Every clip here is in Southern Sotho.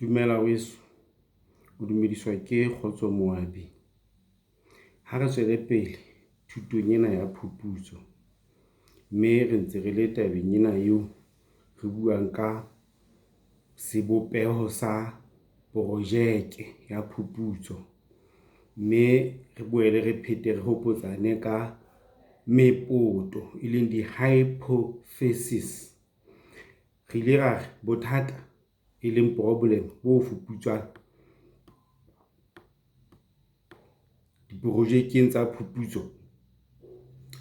Dumela weso, o dumediswa ke Kgotso Moabi. Ha re tswele pele thutong ena ya phuputso, mme re ntse re le tabeng ena eo re buang ka sebopeho sa projeke ya phuputso. Mme re boele re phete re hopotsane ka mepoto e leng di-hypothesis. Re ile ra re bothata e leng problem bo fuputswang diprojekeng tsa phuputso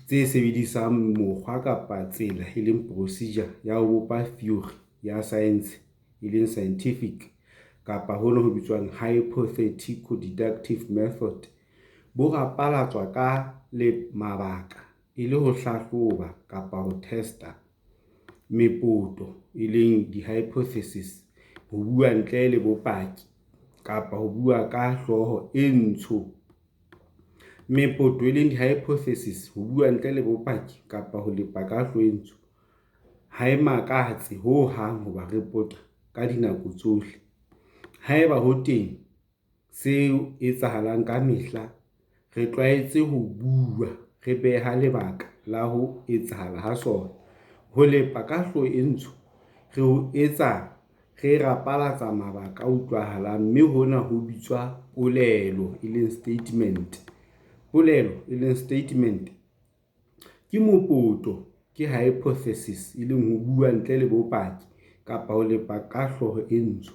tse sebedisang mokgwa kapa tsela e leng procedure ya ho bopa theory ya science, e leng scientific kapa hona ho bitswang hypothetico-deductive method. Bo bapalatswa ka le mabaka e le ho hlahloba kapa ho test-a mepoto e leng di-hypothesis. Ho bua ntle le bopaki kapa ho bua ka hlooho e ntsho. Mepoto e leng di-hypothesis, ho bua ntle le bopaki kapa ho lepa ka hlooho e ntsho. Ha e makatse hohang hoba re pota ka dinako tsohle. Haeba ho teng se etsahalang ka mehla, re tlwaetse ho bua, re beha lebaka la ho etsahala ha sona. Ho lepa ka hlooho e ntsho, re ho etsa re rapalatsa mabaka a utlwahalang, mme hona ho bitswa polelo, e leng statement. Polelo, e leng statement, ke mopoto ke hypothesis, e leng ho bua ntle le bopaki kapa ho lepa ka hlooho e ntsho.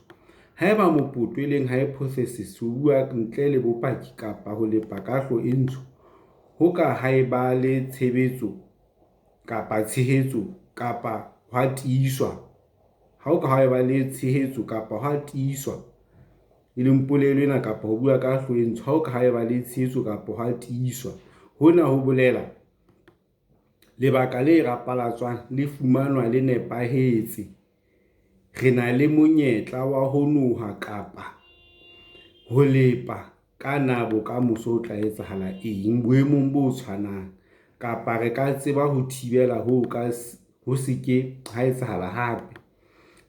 Haeba mopoto e leng hypothesis, ho bua ntle le bopaki kapa ho lepa ka hlooho e ntsho, ho ka ha eba le tshebetso kapa tshehetso kapa hwa tiiswa. Ha ho ka ha eba le tshehetso kapa hwa tiiswa, e leng polelo ena kapa ho bua ka hlooho e ntsho. Ha ho ka ha eba le tshehetso kapa hwa tiiswa, hona ho bolela lebaka le rapalatswang le fumanwa le nepahetse. Re na le monyetla wa ho noha kapa ho lepa ka na bokamoso ho tla etsahala eng boemong bo tshwanang, kapa re ka tseba ho thibela ho ka ho se ke ha etsahala hape.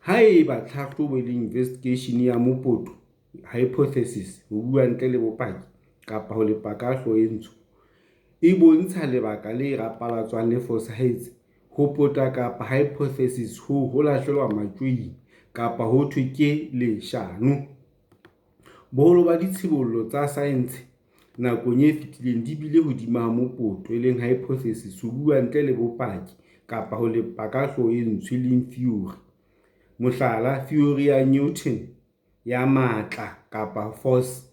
Haeba tlhahlobo le investigation ya mopoto, hypothesis, ho bua ntle le bopaki kapa ho lepa ka hlooho e ntsho, e bontsha lebaka le rapalatswang le fosahetse, ho pota kapa hypothesis hoo ho lahlelwa matjoing kapa ho thwe ke leshano. Boholo ba ditshibollo tsa saense nakong e fetileng di bile hodima mopoto, e leng hypothesis, ho bua ntle le bopaki kapa ho lepa ka hlooho e ntsho, e leng theory. Mohlala, theory ya Newton ya matla kapa force,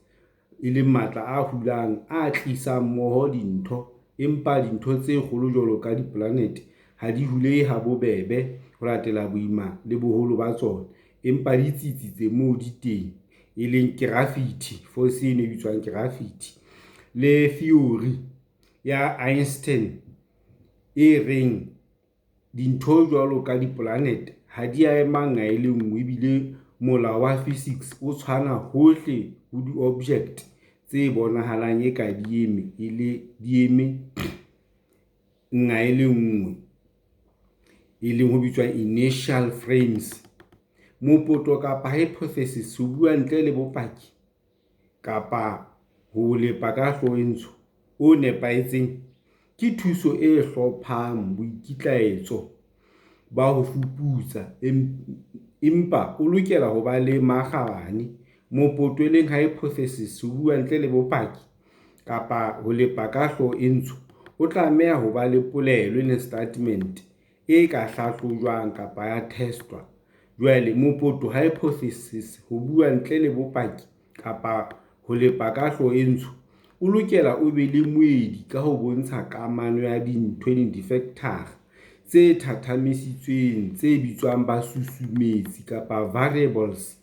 e leng matla a hulang, a tlisang mmoho dintho, empa dintho tse kgolo jwalo ka dipolanete ha di hulehe habobebe ho latela boima le boholo ba tsona, empa di tsitsitse moo di teng, e leng gravity force eno e bitswang gravity. Le theory ya Einstein e reng dintho jwalo ka dipolanete ha di a ema nqa e le nngwe ebile molao wa physics o tshwana hohle ho di-object tse bonahalang eka di eme e le di eme nqa e le nngwe, e leng ho bitswang inertial frames. Mopoto kapa hypothesis, ho bua ntle le bopaki kapa ho lepa ka hlooho e ntsho o nepahetseng, ke thuso e hlophang boikitlaetso ba ho fuputsa, empa o lokela ho ba le makgabane. Mopoto e leng hypothesis, ho bua ntle le bopaki kapa ho lepa ka hlooho e ntsho, o tlameha ho ba le polelo, e leng statement e ka hlahlojwang kapa ya test-wa. Jwale mopoto, hypothesis, ho bua ntle le bopaki kapa ho lepa ka hlooho e ntsho, o lokela o be le moedi ka ho bontsha kamano ya dintho, e leng di-factor-a tse thathamisitsweng tse bitswang basusumetsi kapa variables.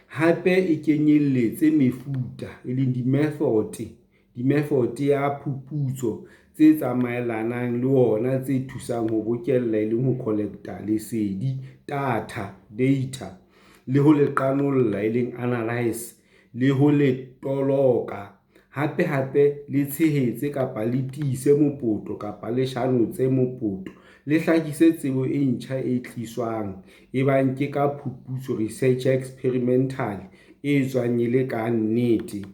Hape e kenyeletse mefuta, e leng di-method ya phuputso tse tsamaelanang le ona tse thusang ho bokella, e leng ho collect-a lesedi, data, le ho le qanolla, e leng analyse, le ho le toloka. Hape hape le tshehetse kapa le tiise mopoto kapa le shanotse mopoto. Le hlakise tsebo e ntjha e tliswang, ebang ke ka phuputso, research, ya experimental, e etswang e le ka nnete.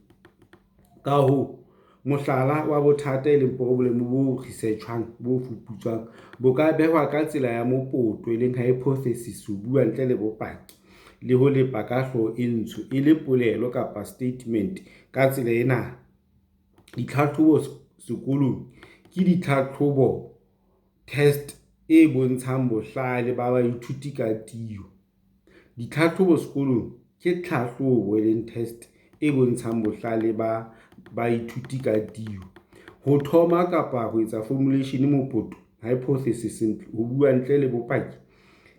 Ka hoo, mohlala wa bothata, e leng problem bo research-wang, bo fuputswang, bo ka behwa ka tsela ya mopoto, e leng hypothesis, ho bua ntle le bopaki le ho lepa ka hlooho e ntsho, e leng polelo kapa statement ka tsela ena. Ditlhahlobo sekolong ke ditlhahlobo, test, e bontshang bohlale ba baithuti ka tiyo. Ditlhahlobo sekolong ke tlhahlobo, e leng test, e bontshang bohlale ba baithuti ka tiyo. Ho thoma kapa ho etsa formulation mopoto, hypothesis, ho bua ntle le bopaki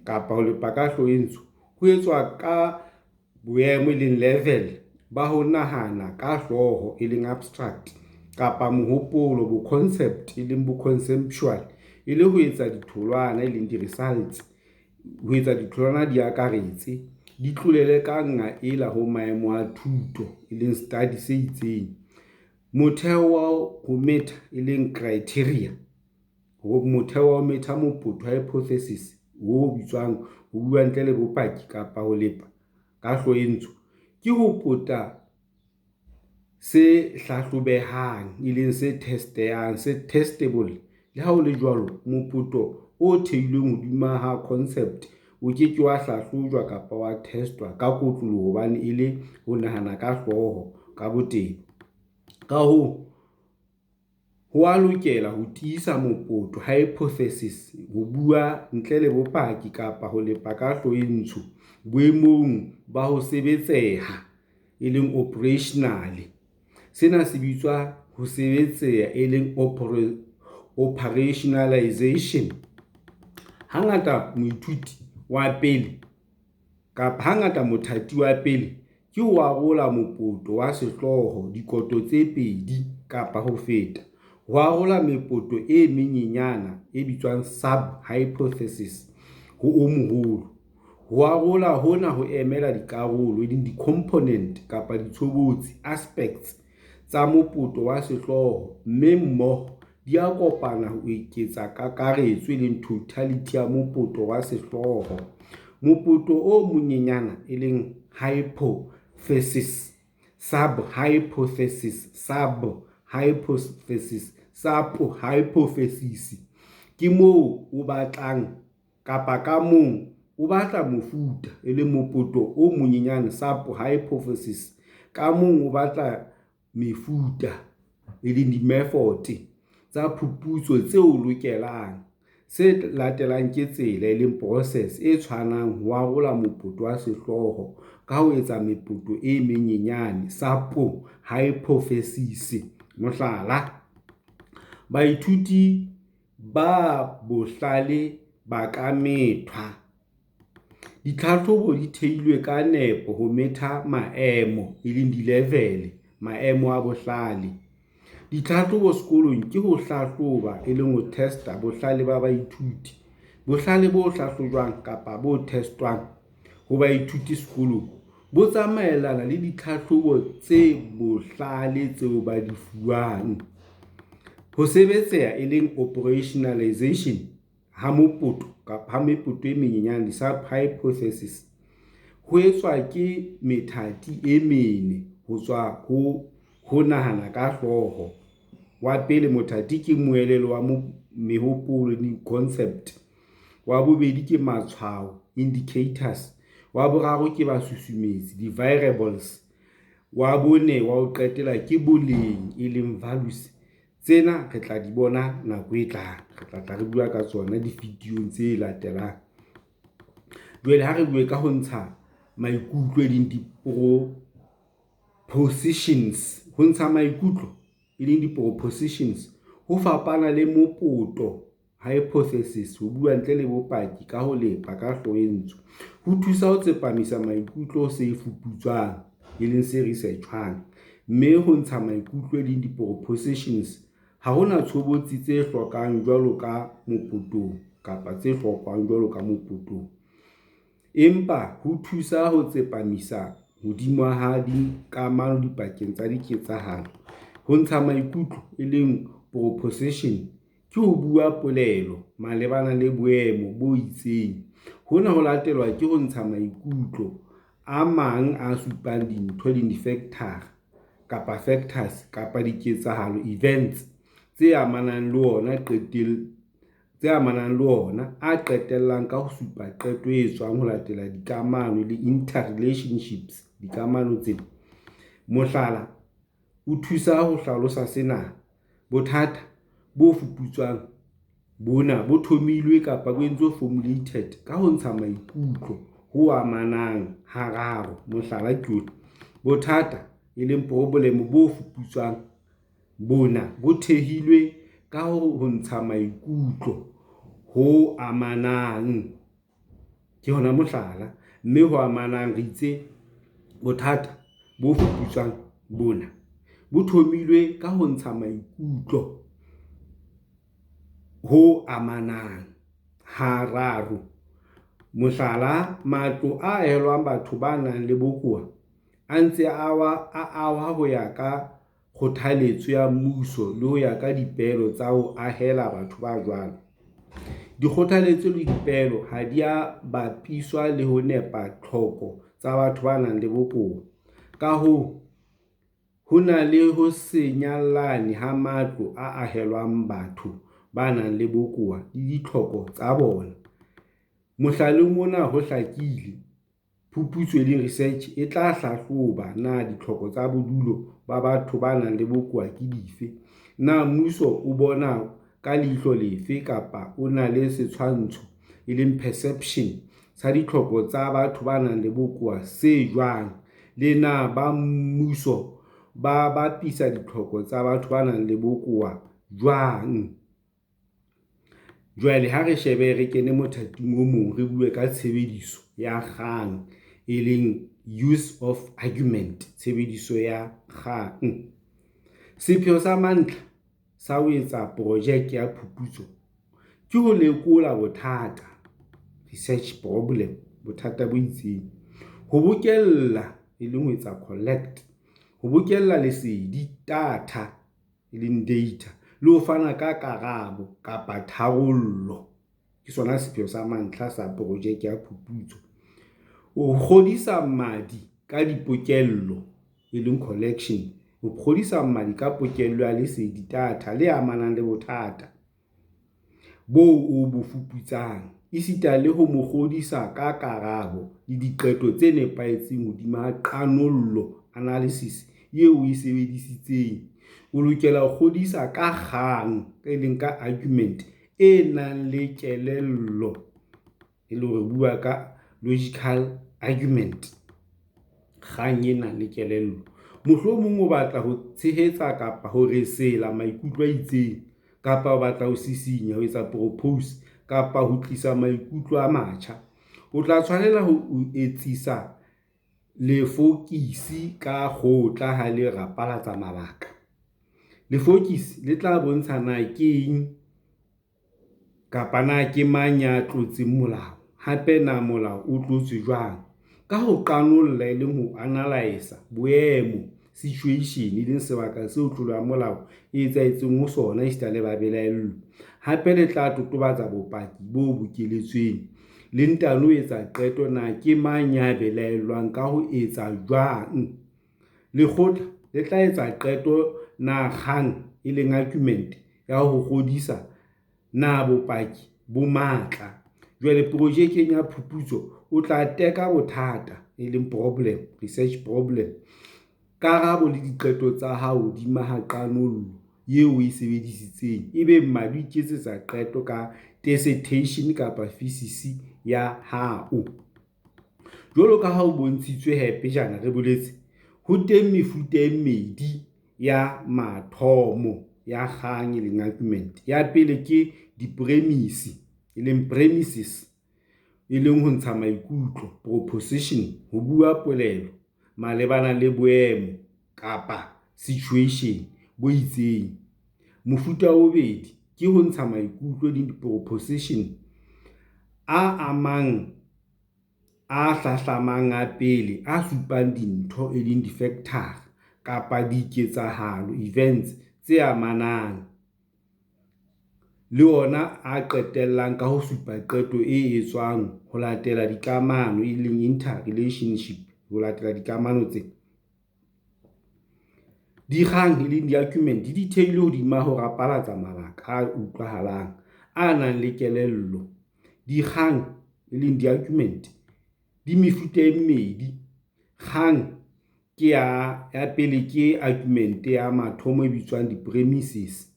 kapa ho lepa ka hlooho e ntsho, ho etswa ka boemo, e leng level, ba ho nahana ka hlooho, e leng abstract, kapa mohopolo, bo-concept, e leng bo-conceptual, e le ho etsa ditholwana, e leng di-results, ho etsa ditholwana di akaretse, di tlolele ka nqa ela ho maemo a thuto, e leng study se itseng. Motheo wa ho metha, e leng criteria, motheo wa ho metha mopoto, hypothesis, ho bitswang ho bua ntle le bopaki kapa ho lepa ka hlooho e ntsho, ke ho pota se hlahlobehang, e leng se test-ehang, se testable. Le ha ho le jwalo, mopoto o theilweng hodima ha concept o ke ke wa hlahlojwa kapa wa test-wa ka kotloloho hobane e le ho nahana ka hlooho ka botebo. Ka hoo, ho a lokela ho tiisa mopoto, hypothesis, ho bua ntle le bopaki kapa ho lepa ka hlooho e ntsho, boemong ba ho sebetseha, e leng operational. Sena se bitswa ho sebetseha, e leng operationalization. Hangata moithuti wa pele kapa hangata mothati wa pele ke ho arola mopoto wa sehlooho dikoto tse pedi kapa ho feta. Ho arola mepoto e menyenyane, e bitswang sub-hypotheses, ho o moholo. Ho arola hona ho emela dikarolo, e leng di-component, kapa ditshobotsi, aspects, tsa mopoto wa sehlooho, mme mmoho di a kopana ho eketsa kakaretso, e leng totality, ya mopoto wa sehlooho. Mopoto o monyenyane, e leng hypothesis, sub-hypothesis, sub-hypothesis, sub-hypothesis, ke moo o batlang kapa ka mong o batla mofuta, e leng mopoto o monyenyane, sub-hypothesis, ka mong o batla mefuta, e leng di-method, tsa phuputso tse o lokelang. Se latelang ke tsela, e leng process, e tshwanang ho arola mopoto wa sehlooho ka ho etsa mepoto e menyenyane, sub-hypothesis. Mohlala, baithuti ba bohlale ba ka methwa. Ditlhahlobo di thehilwe ka nepo ho metha maemo, e leng di-level, maemo a bohlale. Ditlhahlobo sekolong ke ho hlahloba, e leng ho test-a bohlale ba baithuti. Bohlale bo hlahlojwang kapa bo test-wang ho baithuti sekolong bo tsamaellana le ditlhahlobo tse bohlale tseo ba di fuwang. Ho sebetseha, e leng operationalization, ha mopoto kapa ha mepoto e menyenyane, sub-hypothesis, ho etswa ke methati e mene ho tswa ho ho nahana ka hlooho. Wa pele mothati ke moelelo wa mehopolo, di-concept. Wa bobedi ke matshwao, indicators. Wa boraro ke basusumetsi, di-variables. Wa bone wa ho qetela ke boleng, e leng values. Tsena re tla di bona nako e tlang, re tla tla re bua ka tsona di-video-ng tse latelang. Jwale ha re bue ka ho ntsha maikutlo, e leng di-propositions, ho ntsha maikutlo, e leng di-propositions, ho fapana le mopoto, hypothesis, ho bua ntle le bopaki ka ho lepa ka hlooho e ntsho, ho thusa ho tsepamisa maikutlo ho se fuputswang, e leng se research-wang, mme ho ntsha maikutlo, e leng di-propositions, ha hona tshobotsi tse hlokang jwalo ka mopotong kapa tse hlokwang jwalo ka mopotong, empa ho thusa ho tsepamisa hodimo ha dikamano dipakeng tsa diketsahalo. Ho ntsha maikutlo, e leng proposition, ke ho bua polelo malebana le boemo bo itseng. Hona ho latelwa ke ho ntsha maikutlo a mang a supang dintho, difekthara kapa factors, kapa diketsahalo, events, tse amanang le ona, a qetellang ka ho supa qeto e etswang ho latela dikamano, interrelationships. Dikamano tsena. Mohlala o thusa ho hlalosa sena. Bothata bo fuputswang bona bo thomilwe kapa formulated ka ho ntsha maikutlo ho amanang hararo. Mohlala ke ona. Bothata, problem, bo fuputswang bona bo thehilwe ka ho ntsha maikutlo ho amanang. Ke hona mohlala, mme ho amanang re itse bothata bo fuputswang bona bo thomilwe ka ho ntsha maikutlo ho amanang hararo. Mohlala, matlo a ahelwang batho ba nang le bokowa a ntse a ahwa ho ya ka kgothaletso ya mmuso le ho ya ka dipeelo tsa ho ahela batho ba jwalo. Dikgothaletso le dipeelo ha di a bapiswa le ho nepa tlhoko tsa batho ba nang le bokowa. Ka hoo, ho na le ho se nyalane ha matlo a ahelwang batho ba nang le bokowa le ditlhoko tsa bona. Mohlaleng ona ho hlakile, phuputso, research, e tla hlahloba na ditlhoko tsa bodulo ba batho ba nang le bokowa ke dife, na mmuso o bona ka leihlo lefe kapa o na le setshwantsho, perception, sa ditlhoko tsa batho ba nang le bokowa se jwang, le na ba mmuso ba bapisa ditlhoko tsa batho ba nang le bokowa jwang. Jwale ha re shebe re kene mothating o mong, re bue ka tshebediso ya kgang, e leng use of argument, tshebediso ya kgang. Sepheo sa mantlha sa ho etsa projeke ya phuputso ke ho lekola bothata, research problem, bothata bo itseng. Ho bokella, e leng ho etsa collect, ho bokella lesedi data, e leng data, le ho fana ka karabo kapa tharollo. Ke sona sepheo sa mantlha sa projeke ya phuputso. Ho kgodisa mmadi ka dipokello, e leng collection, ho kgodisa mmadi ka pokello ya lesedi data le amanang le bothata boo o bo fuputsang, esita le ho mo kgodisa ka karabo le diqeto tse nepahetseng hodima qanollo, analysis, eo o e sebedisitseng. O lokela ho kgodisa ka kgang, e leng ka argument, e nang le kelello, e leng hore bua ka logical argument, kgang e nang le kelello. Mohlomong o batla ho tshehetsa kapa ho resela maikutlo a itseng, kapa o batla ho sisinya, ho etsa propose, kapa ho tlisa maikutlo a matjha. O tla tshwanela ho etsisa lefokisi ka kgotla ha le rapalatsa mabaka. Lefokisi le tla bontsha na keng kapa na ke mang ya tlotseng molao, hape na molao o tlotswe jwang? Ka ho qanolla, e leng ho analyse, boemo, situation, e leng sebaka seo tlolo ya molao e etsahetseng ho sona esita le babelaellwa. Hape le tla totobatsa bopaki bo bokeletsweng, le ntano etsa qeto na ke mang ya belaellwang ka ho etsa jwang. Lekgotla le tla etsa qeto na kgang, e leng argument, ya ho kgodisa na bopaki bo matla. Jwale projekeng ya phuputso o tla teka bothata, e leng problem, research problem, karabo le diqeto tsa hao hodima qanollo eo o e sebedisitseng, ebe mmadi o iketsetsa qeto ka dissertation kapa thesis ya hao. Jwalo ka ha ho bontshitswe he pejana re boletse, ho teng mefuta e mmedi ya mathomo ya kgang, e leng argument. Ya pele ke dipremisi, e leng premises, e leng ho ntsha maikutlo, proposition, ho bua polelo malebana le boemo kapa situation bo itseng. Mofuta wa bobedi ke ho ntsha maikutlo le di-proposition a amang a hlahlamang a pele, a supang dintho, e leng difekthara kapa diketsahalo, events, tse amanang. Le ona a qetellang ka ho supa qeto e etswang ho latela dikamano, e leng interrelationship, ho latela dikamano tsena. Dikgang, e leng di-argument, di thehilwe hodima ho rapalatsa mabaka a utlwahalang, a nang le kelello. Dikgang, e leng di-argument, di mefuta e mmedi. Kgang ke ya pele ke argument ya mathomo e bitswang di-premises.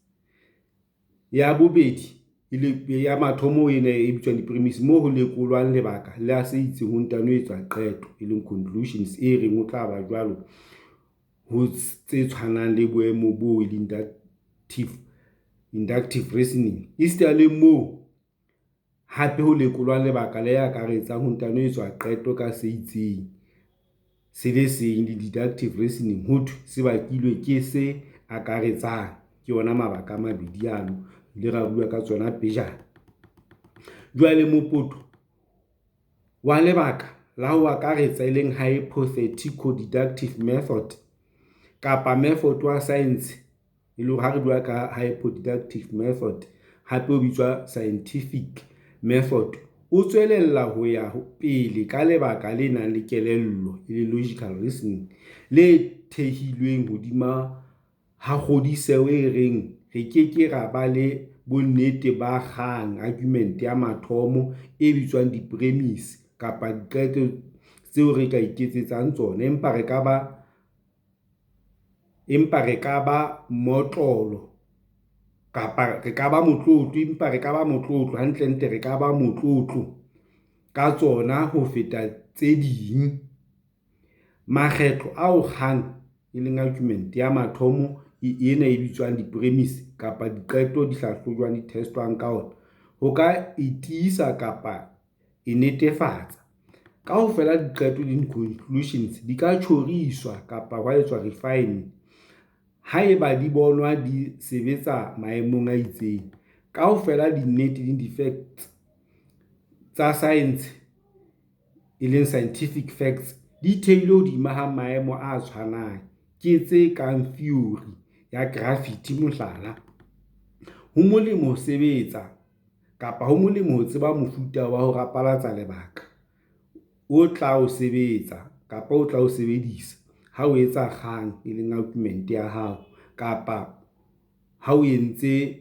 Ya bobedi, ya mathomo ena e bitswang di-premises moo ho lekolwang lebaka la se itseng ho ntano etswa qeto, e leng conclusions e reng ho tla ba jwalo ho tse tshwanang le boemo boo, e leng inductive reasoning. Esita le moo hape ho lekolwang lebaka le akaretsang ho ntano etswa qeto ka se itseng se le seng, le deductive reasoning, ho thwe se bakilwe ke se akaretsang. Ke yona mabaka a mabedi ano, ile ra bua ka tsona pejana. Jwale mopoto wa lebaka la ho akaretsa, e leng hypothetico-deductive method kapa method wa science, e le hore ha re bua ka hypodeductive method hape o bitswa scientific method, o tswelella ho ya pele ka lebaka le nang le kelello, e leng logical reasoning, le thehilweng hodima ha kgodiseho e reng re ke ke ra ba le bonnete ba kgang, argument, ya mathomo, e bitswang di-premises, kapa diqeto tseo re iketsetsang tsona, empa re ka ba motlotlo ka tsona ho feta tse ding. Makgetlo ao kgang, e leng argument, ya mathomo, ena e bitswang di-premises, kapa diqeto di hlahlojwang, di-test-wang ka ona, ho ka e tiisa kapa e netefatsa. Kaofela diqeto, conclusions, di ka tjhoriswa kapa hwa etswa refine ha eba di bonwa di sebetsa maemong a itseng. Kaofela dinnete, di-facts, tsa saense, e leng scientific facts, di thehilwe hodima maemo a tshwanang, ke tse kang theory ya gravity mohlala. Ho molemo ho sebetsa kapa ho molemo ho tseba mofuta wa ho rapalatsa lebaka o tla o sebetsa kapa o tla o sebedisa ha o etsa kgang, e leng argument ya hao, kapa ha o ntse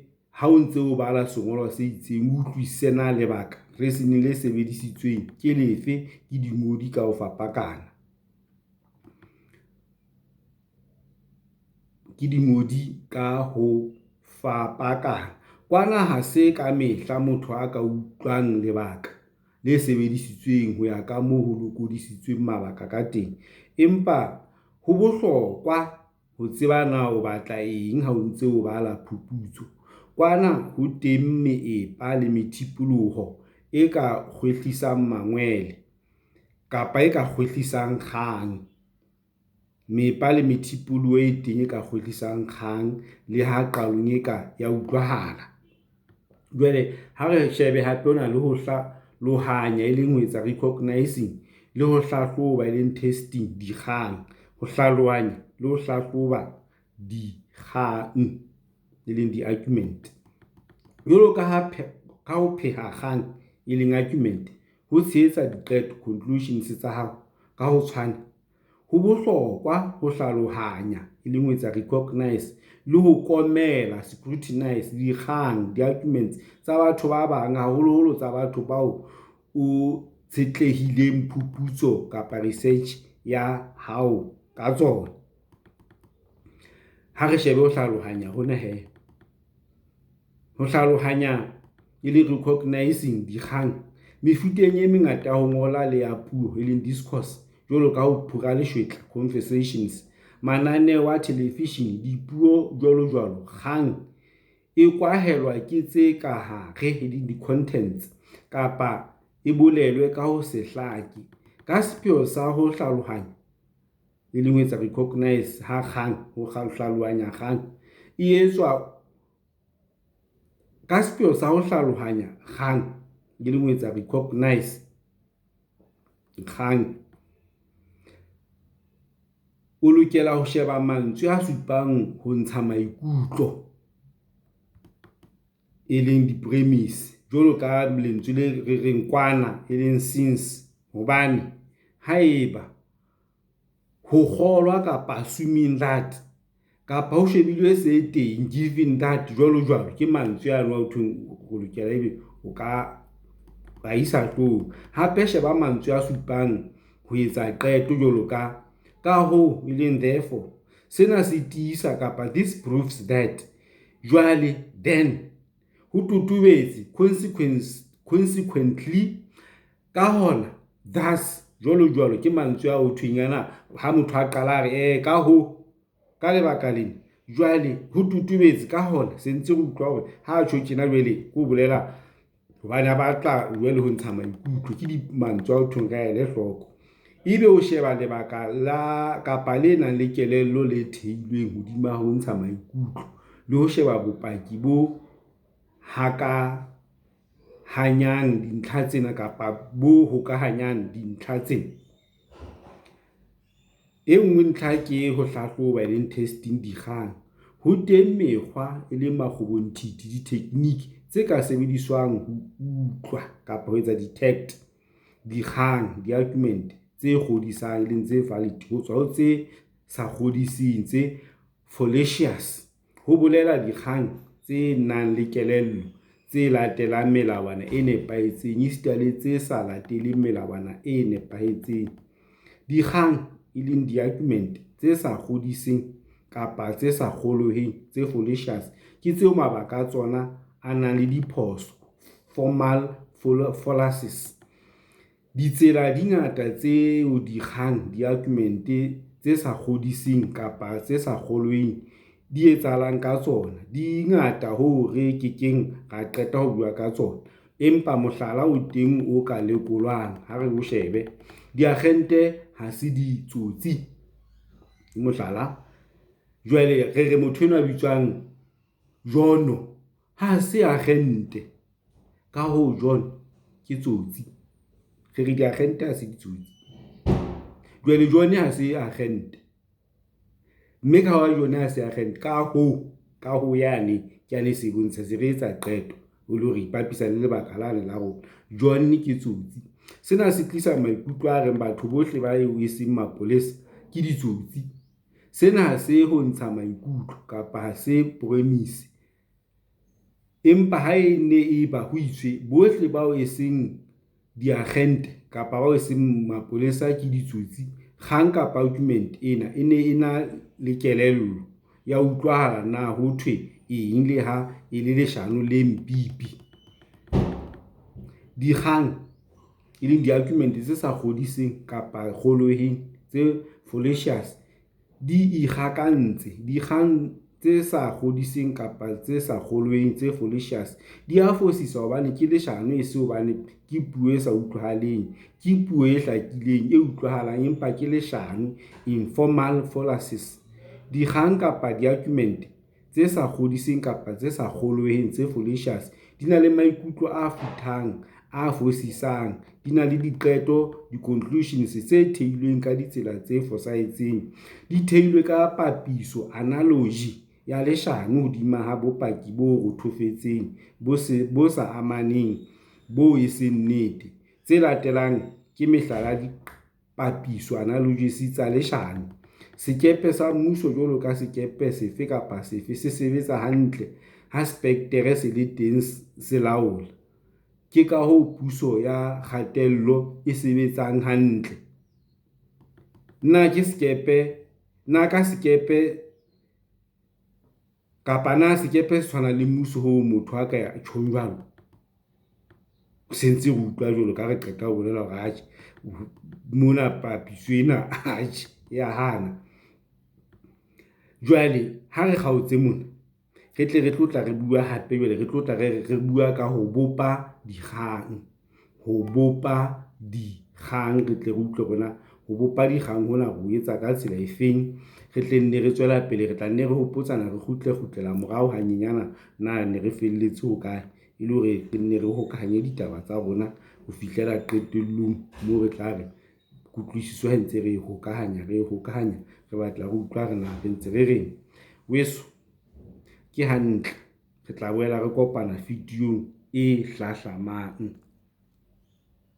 o bala sengolwa se itseng, o utlwisise na lebaka reasoning le sebedisitsweng ke lefe ke dingodi ka ho fapakana. Ke dingodi ka ho fapakana. Kwana ha se ka mehla motho a ka utlwang lebaka le sebedisitsweng ho ya ka moo ho lokodisitsweng mabaka ka teng, empa ho bohlokwa ho tseba na o batla eng ha o ntse o bala phuputso. Kwana ho teng meepa le methipoloho e ka kgwehlisang mangwele, kapa e ka kgwehlisang kgang. Meepa le methipoloho e teng e ka kgwehlisang kgang le ha qalong e ka ya utlwahala. Jwale ha re shebe hape ho na le ho hlalohanya, e leng ho etsa recognizing, le ho hlahloba, e leng testing, dikgang. Ho hlalohanya le ho hlahloba dikgang, e leng di-argument. Jwalo ka ha ho pheha kgang, e leng argument, ho tshehetsa diqeto, conclusions, tsa hao ka ho tshwana, ho bohlokwa ho hlalohanya, e leng ho etsa recognize, le ho komela, scrutinize, dikgang, di-arguments, tsa batho ba bang, haholoholo tsa batho bao o tshetlehileng phuputso kapa research ya hao ka tsona. Ha re shebe ho hlalohanya hona he. Ho hlalohanya, e leng recognizing, dikgang mefuteng e mengata ya ho ngola le ya puo, e leng discourse, jwalo ka ho phura leshwetla, conversations, mananeo a television, dipuo, jwalojwalo, kgang e kwahelwa ke tse ka hare, e leng di-contents, kapa e bolelwe ka ho se hlake. Ka sepheo sa ho hlalohanya, e leng ho etsa recognize ha kgang, ho hlalohanya kgang e etswa ka sepheo sa ho hlalohanya kgang, e leng ho etsa recognize kgang. O lokela ho sheba mantswe a supang ho ntsha maikutlo. e leng di-premise jwalo ka lentswe le re reng kwana, e leng since, hobane, haeba, ho kgolwa kapa assuming that kapa ho shebilwe se teng, given that, jwalo jwalo. Ke mantswe ano a ho thweng o lokela ebe o ka a isa hloohong. Hape sheba mantswe a supang ho etsa qeto jwalo ka ka hoo, e leng therefore, sena se tiisa kapa this proves that, jwale, then, ho totobetse, consequently, ka hona, thus, jwalo jwalo. Ke mantswe ao ho thweng ana ha motho a qala a re ka hoo, ka lebaka lena, jwale ho totobetse, ka hona se ntse re utlwa hore ha tjho tjena jwale ke ho bolela hobane a batla jwale ho ntsha maikutlo. Ke mantswe ao ho thweng re a ele hloko. Ebe o sheba lebaka la kapa le nang le kelello le theilweng hodima ho ntsha maikutlo le ho sheba bopaki bo hakahanyang dintlha tsena kapa bo hokahanyang dintlha tsena. E nngwe ntlha ke ho hlahloba, e leng testing dikgang. Ho teng mekgwa, e leng makgobonthithi, di-technique tse ka sebediswang ho utlwa kapa ho etsa detect dikgang, di-argument tse kgodisang, e leng tse valid ho tswa ho tse sa kgodiseng, tse fallacious. Ho bolela dikgang tse nang le kelello, tse latelang melawana e nepahetseng esita le tse sa lateleng melawana e nepahetseng. Dikgang, e leng di-argument tse sa kgodiseng kapa tse sa kgolweheng, tse fallacious, ke tseo mabaka a tsona a nang le diphoso, formal fallacies. Ditsela di ngata tseo dikgang, di-argument tse sa kgodiseng kapa tse sa kgolweng di etsahalang ka tsona. Di ngata hoo re kekeng ra qeta ho bua ka tsona, empa mohlala o teng o ka lekolwang, ha re o shebe. Diakgente ha se ditsotsi, mohlala. Jwale re re motho enwa a bitswang Jono ha se akgente, ka hoo, John ke tsotsi. Re re diakgente ha se ditsotsi. Jwale John ha se akgente, mme ka ha John ha se akgente, ka hoo yane ke yane e se bontsha se re etsa qeto e le hore ipapisa le lebaka lane la rona. John ke tsotsi. Sena se tlisa maikutlo a reng batho bohle ba eo e seng mapolesa ke ditsotsi. Sena ha se ho ntsha maikutlo kapa ha se premise, empa ha e ne e ba ho itswe bohle bao e seng diakgente kapa bao e seng mapolesa ke ditsotsi, kgang kapa argument ena e ne e na le kelello ya utlwahala na ho thwe eng le ha e le leshano le mpipi. Dikgang, e leng di-argument tse sa kgodiseng kapa kgolweheng, tse fallacious, di ikgakantse. Dikgang tse sa kgodiseng kapa tse sa kgolweng, tse fallacious, di a fosisa hobane ke leshano e se hobane ke puo e sa utlwahaleng. Ke puo e hlakileng, e utlwahalang, empa ke leshano, informal fallacies. Dikgang kapa di-argument tse sa kgodiseng kapa tse sa kgolweng, tse fallacious, di na le maikutlo a futhang, a fosisang, di na le diqeto, di-conclusions tse theilweng ka ditsela tse fosahetseng. Di theilwe ka papiso, analogy, ya leshano hodima ha bopaki bo rothofetseng, bo sa amaneng, boo e seng nnete. Tse latelang ke mehlala ya dipapiso, analogies, tsa leshano. Sekepe sa mmuso jwalo ka sekepe sefe kapa sefe se sebetsa hantle ha sepeketere se le teng se laola. Ke ka hoo puso ya kgatello e sebetsang hantle. Na ke sekepe, na ka sekepe kapa na sekepe se tshwana le mmuso hoo motho a ka tjhong jwalo? Se ntse re utlwa jwalo ka ha re qeta ho bolela hore atjhe mona papiso ena atjhe ya hana. Jwale ha re kgaotse mona, re tle re tlo tla re bua hape jwale re tlo tla re re bua ka ho bopa dikgang, ho bopa dikgang re tle re utlwe hore na ho bopa dikgang hona re ho etsa ka tsela efeng. Re tle nne re tswela pele, re tla nne re hopotsana, re kgutle kgutlela morao hanyenyana na ne re felletse hokae, e le hore re nne re hokahanye ditaba tsa rona ho fihlela qetellong moo re tla re kutlwisiso ha ntse re e hokahanya, re hokahanya, re batla re utlwa re na re ntse re reng. Weso ke hantle. Re tla boela re kopana videong e hlahlamang.